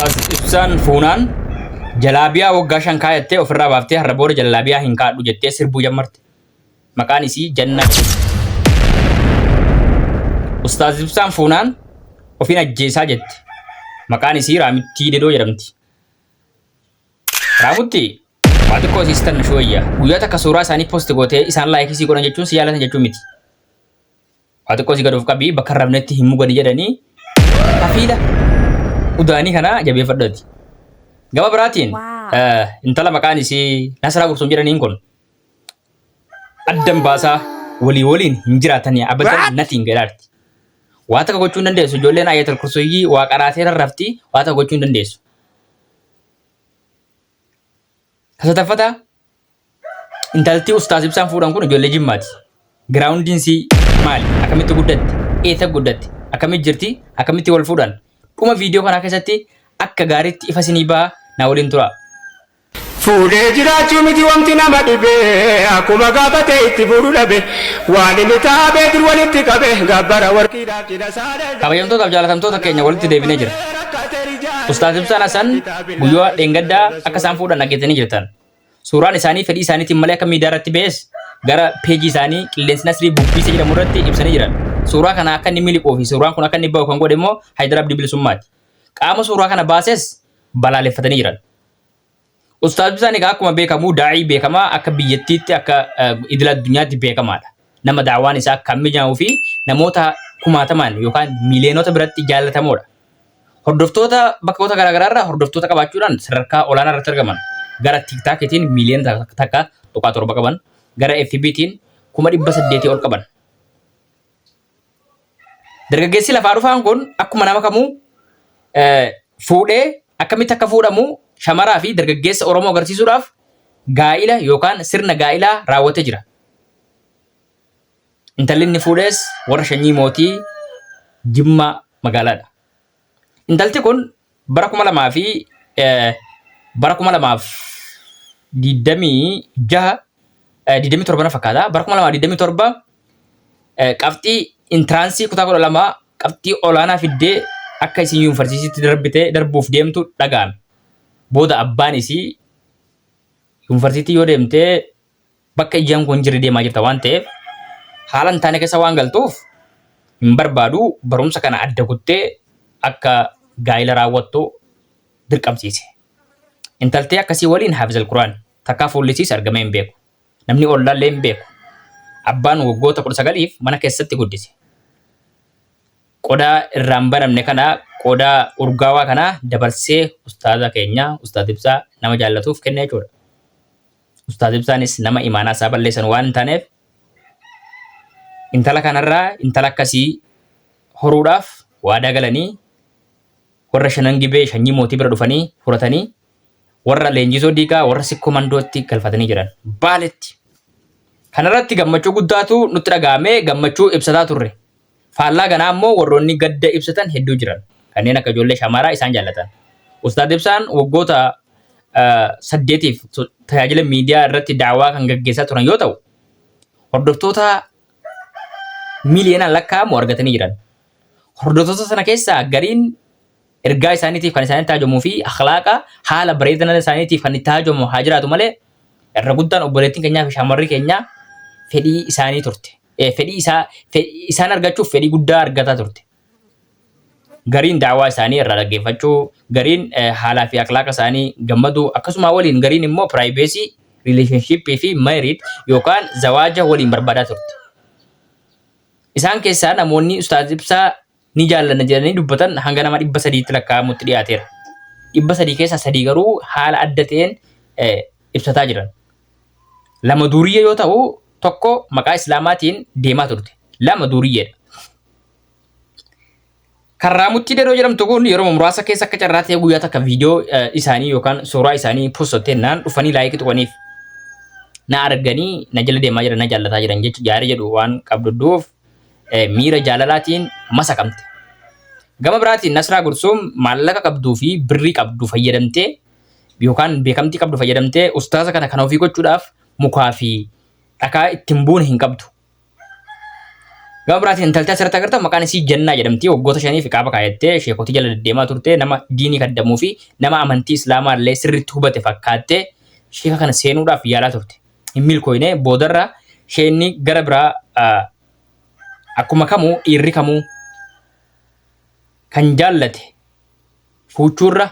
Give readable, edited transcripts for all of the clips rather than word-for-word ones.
Ustaaz Ibsaan fuunaan jalaabiyaa waggaa 5 kaayattee ofirraa baaftee har'a booda jallaabiyaa hin kaadhu jettee sirbuu jammarte. Maqaan isii Jannaa jedhama. Ustaaz Ibsaan fuunaan ofiin ajjeesaa jette. Maqaan isii Raamittii Dedoo jedhamti. Raamutti waa xiqqoo isiis tanna shuwayya. Guyyaa takka suuraa isaanii post gootee isaan laayikii sii godhan jechuun si jaalatan jechuu miti. Waa xiqqoo si gad of qabii bakka hin rafnetti hin mugani jedhanii kafiila udaanii kana jabeeffadhati. Gama biraatiin intala maqaan isii Nasraa Gursum jedhaniin kun addan baasaa walii waliin hin jiraatanii abadan natiin jedhaarti. Waa takka gochuu hin dandeessu. Ijoolleen ayatal kursiyyii waa qaraatee rarrafti waa takka gochuu hin dandeessu. Kasataffataa Intalti Ustaaz Ibsaan fuudhan kun ijoollee Jimmaati. Giraawundiin sii maali? Akkamitti guddatte? Eessa guddatte? Akkamitti jirti? Akkamitti wal fuudhan? Dhuma viidiyoo kanaa keessatti akka gaariitti ifa isinii ba'a na waliin turaa. Fuudhee jiraachuu miti wanti nama dhibe akkuma gaafate itti fuudhu dhabe waan inni taabee dur walitti qabe gabbara warqiidhaaf cidha isaa dhagabe. Kabajamtootaaf jaalatamtoota keenya walitti deebinee jira. Ustaaz Ibsaan Hasan guyyaa dheengaddaa akka isaan fuudhan dhageettanii jirtan. Suuraan isaanii fedhii isaaniitiin malee akka miidiyaa irratti ba'es gara peejii isaanii Qilleensi Nasrii Bubbiisa jedhamu irratti ibsanii jiran. Suuraa kana akka inni miliquu fi suuraan kun akka inni ba'u kan godhe immoo Haayidar Abdii Bilisummaati. Qaama suuraa kana baases balaaleffatanii jiran. Ustaaz Ibsaan egaa akkuma beekamu daa'ii beekamaa akka biyyattiitti akka idil addunyaatti beekamaadha. Nama daawaan isaa akkaan mijaa'uu fi namoota kumaatamaan yookaan miiliyoonota biratti jaallatamoodha. Hordoftoota bakkoota garaagaraa irraa hordoftoota qabaachuudhaan sadarkaa olaanaa irratti argaman. Gara TikTokitiin miiliyoona 1.7 qaban, gara FBtiin 800,000 ol qaban. Dargaggeessi lafaa dhufaan kun akkuma nama kamuu fuudhee akkamitti akka fuudhamu shamaraa fi dargaggeessa Oromoo agarsiisuudhaaf gaa'ila yookaan sirna gaa'ilaa raawwatee jira. Intalli inni fuudhes warra shanyii mootii Jimmaa magaalaadha. Intalti kun bara 2000 fi bara 2026 27 na fakkaata. Bara 2027 qabxii intiraansii kutaa 12 qabxii olaanaa fiddee akka isin yuunivarsiitiitti darbite darbuuf deemtu dhaga'ame. Booda abbaan isii yuunivarsiitii yoo deemtee bakka ijaan koo hin jirre deemaa jirta waan ta'eef haala hin taane keessa waan galtuuf hin barbaadu barumsa kana adda kuttee akka gaa'ila raawwattu dirqamsiise. Intaltee akkasii waliin haafizal Quraan takkaa fuullisiis argamee hin beeku. Namni ollaallee hin beeku. Abbaan waggoota 19f mana keessatti guddise. Qodaa irraa hin banamne kana qodaa urgaawaa kana dabarsee ustaaza keenya ustaaz Ibsaa nama jaallatuuf kenne jechuudha. Ustaaz Ibsaanis nama imaanaa isaa balleessan waan hin taaneef intala kanarraa intala akkasii horuudhaaf waadaa galanii warra shanan gibee shanyii mootii bira dhufanii furatanii warra leenjisoo diigaa warra sikkoo mandootti galfatanii jiran baaletti. Kanarratti gammachuu guddaatu nutti dhaga'amee gammachuu ibsataa turre. Faallaa kanaa immoo warroonni gadda ibsatan hedduu jiran. Kanneen akka ijoollee shamaaraa isaan jaallatan. Ustaaz Ibsaan waggoota saddeetiif tajaajila miidiyaa irratti daawaa kan gaggeessaa turan yoo ta'u, hordoftoota miiliyoonaan lakkaa'amu argatanii jiran. Hordoftoota sana keessaa gariin ergaa isaaniitiif kan isaanitti haajomuu fi akhlaaqa haala bareedina isaaniitiif kan itti haajomu haa jiraatu malee irra guddaan obboleettiin keenyaa fi shamarri keenyaa fedhii isaanii turte. Fedhii isaa isaan argachuuf fedhii guddaa argataa turte. Gariin daawaa isaanii irraa dhaggeeffachuu, gariin haalaa fi akhlaaqa isaanii gammaduu, akkasuma waliin gariin immoo piraayiveesii, rileeshonshiippii fi meeriit yookaan zawaaja waliin barbaadaa turte. Isaan keessaa namoonni Ustaaz Ibsaa ni jaallanna jedhanii dubbatan hanga nama 300tti lakkaa'amutti dhiyaateera. 300 keessaa sadii garuu haala adda ta'een ibsataa jiran. Lama duuriyyee yoo ta'u tokko maqaa Islaamaatiin deemaa turte. Lama duuriyyeedha. Kan Raamuttii Deroo jedhamtu kun yeroo muraasa keessa akka carraa ta'ee guyyaa takka viidiyoo isaanii yookaan suuraa isaanii postottee naan dhufanii laayikii tuqaniif na arganii na jala deemaa jiran na jaallataa jiran jecha yaada jedhu waan qabdudduuf miira jaalalaatiin masakamte. Gama biraatiin Nasraa Gursuum maallaqa qabduu fi birrii qabdu fayyadamtee yookaan beekamtii qabdu fayyadamtee ustaaza kana kan ofii gochuudhaaf mukaa fi dhakaa ittiin buune hin qabdu. Gama biraatiin intalti asirratti agartan maqaan isii Jannaa jedhamti. Waggoota shaniif iqaaba kaayattee sheekotii jala deddeemaa turte nama diinii kaddamuu fi nama amantii Islaamaa illee sirriitti hubate fakkaattee sheeka kana seenuudhaaf yaalaa turte. Hin milkooyne boodarra sheenni gara biraa akkuma kamuu dhiirri kamuu kan jaallate fuuchuurra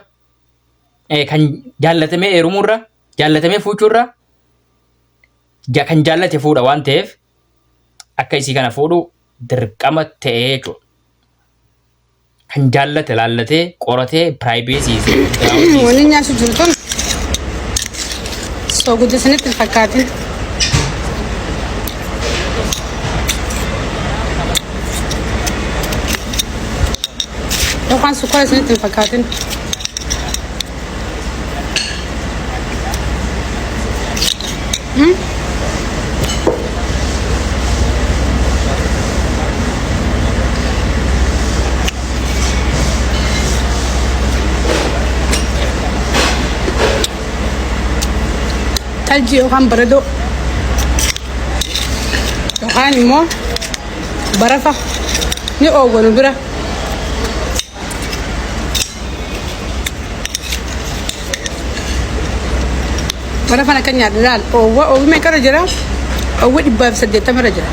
kan jaallatamee heerumuurra jaallatamee fuuchuurra kan jaallate fuudha waan ta'eef akka isii kana fuudhu dirqama ta'ee jechuudha. Kan jaallate laallatee qoratee piraayiveesii Wanni nyaachuu jiru tun soogudda isinitti hin fakkaatin. Yookaan sukkaara isinitti hin fakkaatin. Talji yookaan baradoo yookaan immoo barafa ni oowwa nu bira. Barafan akka nyaadhu laal oowwa oowwi meeqarra jira? Oowwi 180 irra jira.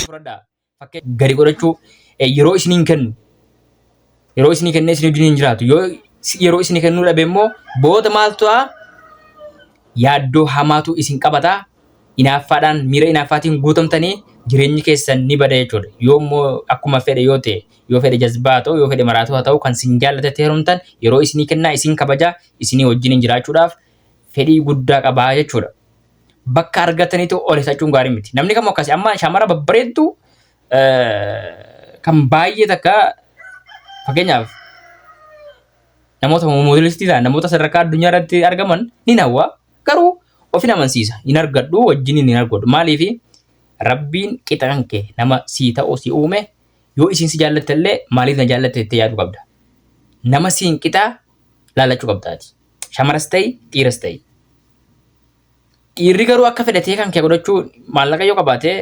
Fudhadhaa. Fakkeenya gadi godhachuu yeroo isin hin kennu. Yeroo isinii kennee isin wajjin hin jiraatu. Yoo yeroo isinii kennuu dhabe immoo booda maaltu ta'a? Yaaddoo hamaatu isin qabata. Inaaffaadhaan miira inaaffaatiin guutamtanii jireenyi keessan ni bada jechuudha. Yoo immoo akkuma fedhe yoo ta'e yoo fedhe jazbaa haa ta'u yoo fedhe maraatuu haa ta'u kan isin jaallatetti heerumtan yeroo isinii kennaa isin kabaja isinii wajjin jiraachuudhaaf fedhii guddaa qabaa jechuudha. Bakka argataniitu ol hisachuun gaarii miti. Namni kamuu akkasi amma shamara babbareedduu kan baay'ee takka fakkeenyaaf namoota moodelistii ta'an namoota sadarkaa addunyaa irratti argaman ni hawwa garuu of hin amansiisa hin argadhu wajjin hin argadhu maaliif rabbiin qixa kan kee nama sii ta'u si uume yoo isiin si jaallatte illee maaliif na jaallatte jettee yaaduu qabda nama siin qixaa laallachuu qabdaati shamaras ta'i dhiiras ta'i dhiirri garuu akka fedhatee kan kee godhachuu maallaqa yoo qabaate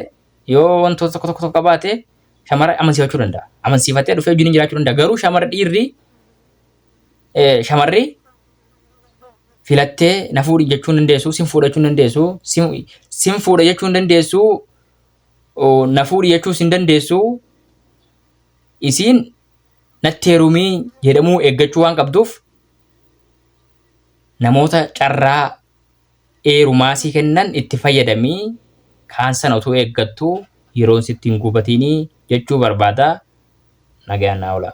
yoo wantoota tokko tokko tokko qabaate shamara amansiifachuu danda'a. Amansiifatee dhufee wajjin jiraachuu danda'a. Garuu shamara dhiirri shamarri filattee na fuudhi jechuu hin dandeessu, sin fuudhachuu hin dandeessu, sin fuudha jechuu hin dandeessu, na fuudhi jechuus hin dandeessu. Isiin natti heerumii jedhamuu eeggachuu waan qabduuf namoota carraa eerumaa sii kennan itti fayyadami kaan sana utuu eeggattu yeroon sitti hin gubatinii jechuu barbaada. Nagayaan naa oolaa.